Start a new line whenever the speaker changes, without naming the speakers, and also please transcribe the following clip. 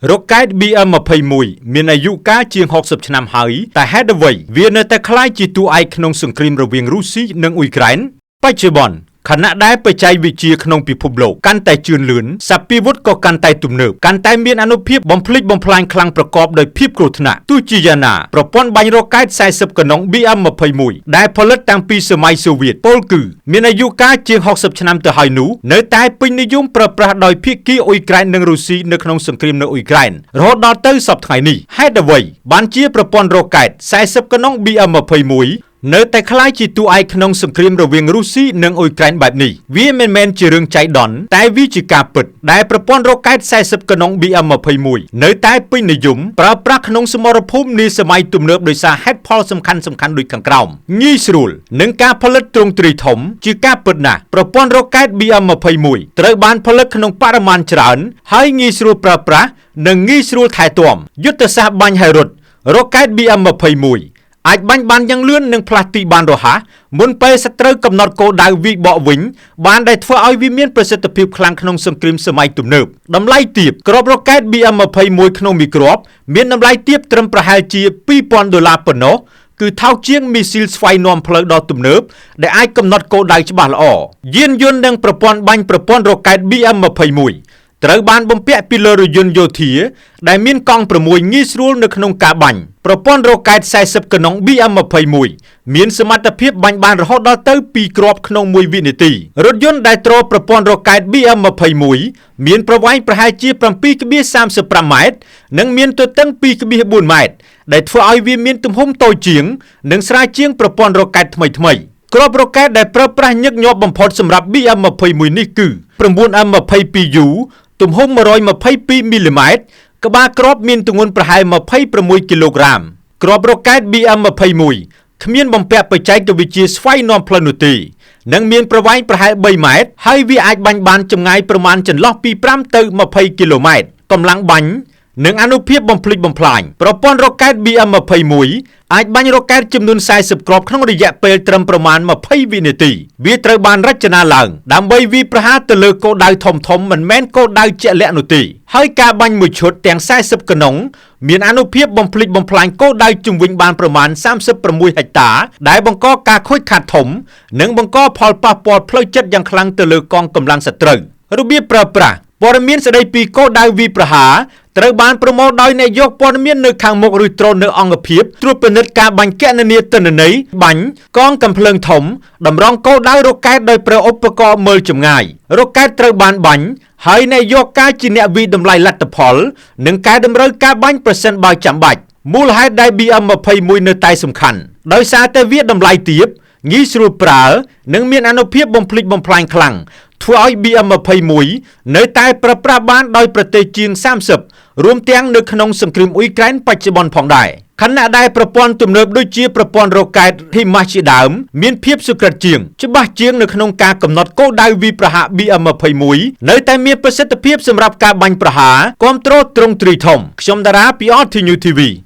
រ៉ុកកែត BM21 មានអាយុកាលជាង60ឆ្នាំហើយតែហេតុអ្វីវានៅតែក្លាយជាតួឯកក្នុងសង្គ្រាមរវាងរុស្ស៊ីនិងអ៊ុយក្រែនបច្ចុប្បន្នខណៈដែលបច្ចេកវិទ្យាក្នុងពិភពលោកកាន់តែជឿនលឿនសព្វាវុធក៏កាន់តែទំនើបកាន់តែមានអានុភាពបំផ្លិចបំផ្លាញខ្លាំងប្រកបដោយភាពគ្រោះថ្នាក់ទោះជាយ៉ាងណាប្រព័ន្ធបាញ់រ៉ុកែត40កណុង BM21 ដែលផលិតតាំងពីសម័យសូវៀតពោលគឺមានអាយុកាលជាង60ឆ្នាំទៅហើយនោះនៅតែពេញនិយមប្រើប្រាស់ដោយភាគីអ៊ុយក្រែននិងរុស្ស៊ីនៅក្នុងសង្គ្រាមនៅអ៊ុយក្រែនរហូតដល់ទៅសព្វថ្ងៃនេះហេតុអ្វីបានជាប្រព័ន្ធរ៉ុកែត40កណុង BM21 នៅតែក្លាយជាតួឯកក្នុងសង្គ្រាមរវាងរុស្ស៊ីនិងអ៊ុយក្រែនបែបនេះវាមិនមែនជារឿងចៃដន្យតែវាជាការពិតដែលប្រព័ន្ធរ៉ុកែត40កណុង BM21 នៅតែពេញនិយមប្រើប្រាស់ក្នុងសមរភូមិនាសម័យទំនើបដោយសារហេតុផលសំខាន់សំខាន់ដូចខាងក្រោមងាយស្រួលនិងការផលិតទ្រង់ទ្រាយធំជាការពិតណាស់ប្រព័ន្ធរ៉ុកែត BM21 ត្រូវបានផលិតក្នុងបរិមាណច្រើនហើយងាយស្រួលប្រើប្រាស់និងងាយស្រួលថែទាំយុទ្ធសាស្ត្របាញ់ឲ្យរត់រ៉ុកែត BM21 អាចបាញ់បានយ៉ាងលឿននិងផ្លាស់ទីបានរហ័សមុនពេលសត្រូវកំណត់គោលដៅវាយបកវិញបានដែលធ្វើឲ្យវាមានប្រសិទ្ធភាពខ្លាំងក្នុងសង្គ្រាមសម័យទំនើបតម្លៃទាបគ្រាប់រ៉ុកែត BM21 ក្នុងមួយគ្រាប់មានតម្លៃទាបត្រឹមប្រហែលជា2000ដុល្លារប៉ុណ្ណោះគឺថោកជាងមីស៊ីលស្វ័យនាំផ្លូវដ៏ទំនើបដែលអាចកំណត់គោលដៅច្បាស់ល្អយានយន្តនិងប្រព័ន្ធបាញ់ប្រព័ន្ធរ៉ុកែត BM21 ត្រូវបានបំពាក់ពីលើរថយន្តយោធាដែលមានកង់6ងាយស្រួលនៅក្នុងការបាញ់ប្រព័ន្ធរ៉ុកែត40កណុង BM21 មានសមត្ថភាពបាញ់បានរហូតដល់ទៅ2គ្រាប់ក្នុង1វិនាទីរថយន្តដែលទ្រប្រព័ន្ធរ៉ុកែត BM21 មានប្រវែងប្រហែលជា7.35ម៉ែត្រនិងមានទទឹង2.4ម៉ែត្រដែលធ្វើឲ្យវាមានទំហំតូចជាងនិងស្រាលជាងប្រព័ន្ធរ៉ុកែតថ្មីៗគ្រាប់រ៉ុកែតដែលប្រើប្រាស់ញឹកញាប់បំផុតសម្រាប់ BM21 នេះគឺ 9M22U ទំហំ122មីលីម៉ែត្រក្បាលគ្រាប់មានទម្ងន់ប្រហែល26គីឡូក្រាមគ្រាប់រ៉ុកែត BM21 គ្មានបំពាក់បច្ចេកវិទ្យាស្វ័យនាំផ្លូវនោះទេនិងមានប្រវែងប្រហែល3ម៉ែត្រហើយវាអាចបាញ់បានចម្ងាយប្រមាណចន្លោះពី5ទៅ20គីឡូម៉ែត្រកម្លាំងបាញ់និងអានុភាពបំផ្លិចបំផ្លាញប្រព័ន្ធរ៉ុកែត BM21 អាចបាញ់រ៉ុកែតចំនួន40គ្រាប់ក្នុងរយៈពេលត្រឹមប្រមាណ20វិនាទីវាត្រូវបានរចនាឡើងដើម្បីវាយប្រហារទៅលើគោលដៅធំៗមិនមែនគោលដៅជាក់លាក់នោះទេហើយការបាញ់មួយឈុតទាំង40កណុងមានអានុភាពបំផ្លិចបំផ្លាញគោលដៅជុំវិញបានប្រមាណ36ហិកតាដែលបង្កការខូចខាតធំនិងបង្កផលប៉ះពាល់ផ្លូវចិត្តយ៉ាងខ្លាំងទៅលើកងកម្លាំងសត្រូវរបៀបប្រើប្រាស់ព័ត៌មានស្ដីពីគោលដៅវាយប្រហារត្រូវបានប្រមូលដោយអ្នកយកព័ត៌មាននៅខាងមុខឬដ្រូននៅអង្គភាពត្រួតពិនិត្យការបាញ់គណនាទិន្នន័យបាញ់កងកំភ្លើងធំតម្រង់គោលដៅរ៉ុកែតដោយប្រើឧបករណ៍មើលចម្ងាយរ៉ុកែតត្រូវបានបាញ់ហើយអ្នកយកការជាអ្នកវិតម្លៃលទ្ធផលនិងកែតម្រូវការបាញ់ប្រសិនបើចាំបាច់មូលហេតុដែល BM21 នៅតែសំខាន់ដោយសារតែវាតម្លៃទាបងាយស្រួលប្រើនិងមានអានុភាពបំផ្លិចបំផ្លាញខ្លាំងធ្វើឲ្យ BM21 នៅតែប្រើប្រាស់បានដោយប្រទេសជាង30រួមទាំងនៅក្នុងសង្គ្រាមអ៊ុយក្រែនបច្ចុប្បន្នផងដែរខណៈដែលប្រព័ន្ធទំនើបដូចជាប្រព័ន្ធរ៉ុកែត HIMARS ជាដើមមានភាពសុក្រិតជាងច្បាស់ជាងនៅក្នុងការកំណត់គោលដៅវាយប្រហារ BM21 នៅតែមានប្រសិទ្ធភាពសម្រាប់ការបាញ់ប្រហារគ្រប់គ្រងទ្រង់ទ្រាយធំខ្ញុំតារាពី RT New TV។